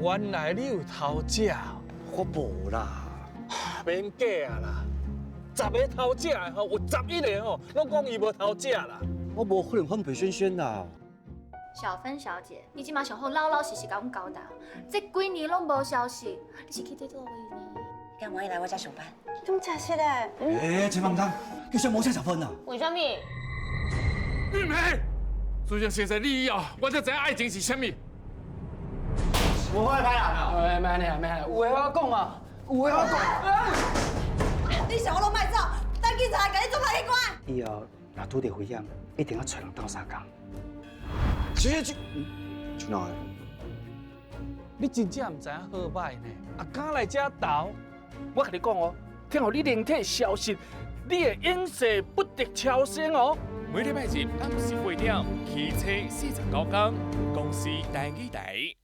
原來你有偷食。我無啦。免假啊啦！十個偷食的吼，有11個吼，攏講伊無偷食啦。我無可能反背萱萱啦。小芬小姐，你這馬上好老老實實共阮交代，這幾年攏無消息，你是去佗佗位呢？敢願意來我遮上班？怎真實嘞？欸，千萬毋通，叫小無請小芬啊！為啥物？玉梅，自從認識你以後，我才知影愛情是啥物。無法歹人啊！哎，免按呢，免按呢，有話我講嘛，有話我講。你想我攏莫走，等警察來共你抓來去關。以後若拄著危險，一定要揣人鬥相共。小姐，就哪？你真正毋知影好䆀呢？啊，敢來遮鬥？我共你講哦，聽予你靈體消失，你會永世不得超生哦。每禮拜日暗時8點，汽車49天，公視台語台。